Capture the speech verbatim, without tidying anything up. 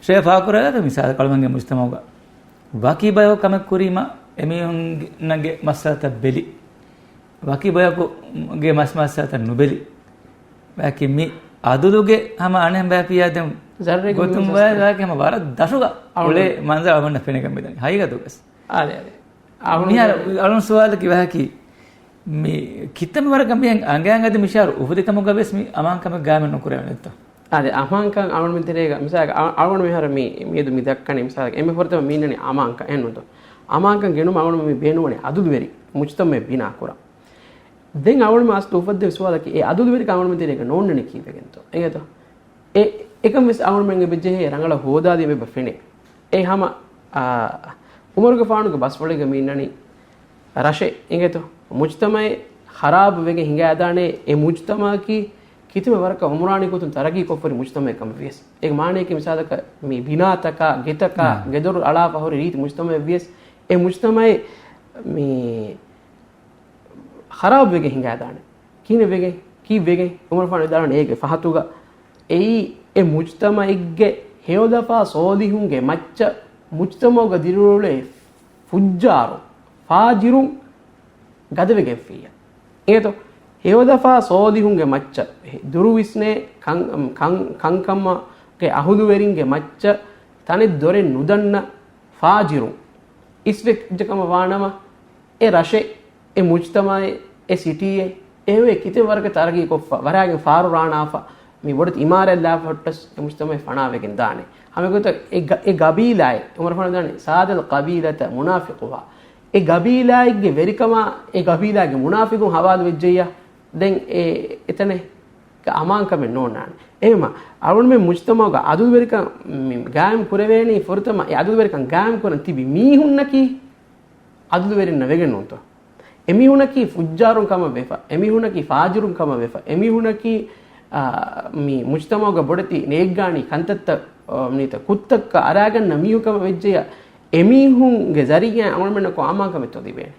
ޝޭ ފާކުރާ މިސާލަކަށް އަޅުމެންގެ މުޖްތަމަޢުގަ ވަކި ބަޔަކު ކަމެއް ކުރީމަ އެމީހުންގެ މައްސަލަތައް ބެލި، ވަކި ބަޔަކުގެ މަސް މައްސަލަތައް ނުބެލި، ވަކި މި އަދުލުގެ ހަމަ އަނެއް ބަޔަކީ ދެން ޒައްރެއްގެ ގޮތުން މި ބަޔަކީ ހަމަ ވަރަށް ދަށުގަ އުޅޭ މަންޒަރު އަޅުމެންނަށް ފެނިގެން މިދަނީ ހަގީގަތުގަސް. އާދެ، އާދެ. މިހާރު އަޅުން ސުވާލަކީ ވަހަކީ، މި ކިތަންމެ ވަރަކަށް މިހެން އަނގައިން އަދި މިޝާރު އުފުދި ކަމުގަ ވެސް މި އަމާންކަމެއް ގާއިމެއް ނުކުރެވޭނެތޯ؟ އާދެ، އަމާންކަން އަޅުގަނޑުމެން ތެރޭގަ މިސާލަކަށް އަ-، އަޅުގަނޑު މިހާރު މި، މިއަދު މި ދައްކަނީ މިސާލަކަށް އެންމެ ފުރަތަމަ މި އިންނަނީ އަމާންކަން އެހެންނުތޯ؟ އަމާންކަން ގެނުމަށް އަޅުގަނޑު މި ބޭނުންވަނީ އަދުލުވެރި މުޖްތަމަޢެއް ބިނާ ކުރަން. ދެން އަޅުގަނޑު މި އަސްލު އުފައްދޭ ސުވާލަކީ އެ އަދުލުވެރިކަން އަޅުގަނޑުމެން ތެރޭގަ ނޯންނަނީ ކީއްވެގެންތޯ؟ އެނގޭތޯ؟ އެ، އެކަން ވެސް އަޅުގަނޑުމެންގެ ބެއްޖެހޭ ރަނގަޅަށް ހޯދާދިޔަ މި އެބަ ފެނޭ. އެ ހަމަ، އާ، އުމަރުގެފާނުގެ ބަސްފުޅެއްގަ މި އިންނަނީ ރަށެއް އިނގޭތޯ؟ މުޖްތަމަޢެއް ޚަރާބު ވެގެން ހިނގައިދާނެ އެ މުޖްތަމަޢަކީ ކިތަންމެ ވަރަކަށް އުމުރާނީ ގޮތުން ތަރައްގީ ކޮށްފަ ހުރި މުޖްތަމަޢެއް ކަމަށް ވިޔަސް. އޭގެ މާނަޔަކީ މިސާލަކަށް މި ބިނާތަކާ، ގެތަކާ، ނާ. ގެދޮރު އަޅާފަ ހުރި ރީތި މުޖްތަމަޢެއް ވިޔަސް އެ މުޖްތަމަޢެއް މި ޚަރާބު ވެގެން ހިނގައިދާނެ. ކިހިނެއް ވެގެން؟ ކީއްވެގެން؟ އުމަރުފާނު ވިދާޅުވަނީ އޭގެ ފަހަތުގަ އެއީ އެ މުޖްތަމަޢެއްގެ ހެޔޮދަފާ ސޯލިހުންގެ މައްޗަށް މުޖްތަމަޢުގަ ދިރިއުޅޭ ފުއްޖާރު، ފާޖިރުން ގަދަވެގެންފިއްޔާ. އޭތޯ، ހެޔޮދަފާ ސޯލިހުންގެ މައްޗަށް ދުރުވިސްނޭ ކަން-، ކަން-، ކަންކަމަގެ އަހުލުވެރިންގެ މައްޗަށް ތަނެއް ދޮރެއް ނުދަންނަ ފާޖިރުން އިސްވެއްޖެ ކަމަށް ވާނަމަ، އެ ރަށެއް، އެ މުޖްތަމަޢެއް، އެ ސިޓީއެއް، އެ ކިތަން ވަރަކަށް ތަރައްގީ ކޮށްފަ، ވަރަށް ފާރު ރާނާފަ، މި ބޮޑެތި އިމާރާތް ލާފަ ހުއްޓަސް އެ މުޖްތަމަޢެއް ފަނާވެގެން ދާނެ. ހަމަ ގޮތަށް އެ ގަ-، އެ ގަބީލާއެއް، އުމަރު ފާނު ދާނެ، ސާދަލް ޤަބީލަތަ މުނާފިޤުހާ. އެ ގަބީލާއެއްގެ ވެރިކަމާ، އެ ގަބީލާގެ މުނާފިޤުން ހަވާލު ވެއްޖެއްޔާ، ދެން އެ އެތަނެއް އަމާންކަމެއް ނޯންނާނެ. އެހެމަ، އަޅުގަނޑުމެން މުޖްތަމަޢުގަ އަދުލުވެރިކަން މި ގާއިމް ކުރެވޭނީ ފުރަތަމަ އެ އަދުލުވެރިކަން ގާއިމް ކުރަން ތިބި މީހުންނަކީ އަދުލުވެރިންނަށް ވެގެން ނޫންތޯ؟ އެމީހުނަކީ ފުއްޖާރުން ކަމަށް ވެފަ، އެމީހުނަކީ ފާޖިރުން ކަމަށް ވެފަ، އެމީހުނަކީ، އާ، މި މުޖްތަމަޢުގަ ބޮޑެތި ނޭއްގާނީ ކަންތައްތައް، އާ، ނީތަ ކުށްތައްކަ އަރާގަންނަ މީހުން ކަމަށް ވެއްޖެޔާ، އެމީހުންގެ ޒަރީޢާއިން އަޅުގަނޑުމެންނަކު އަމާންކަމެއްތޯ ލިބޭނެ؟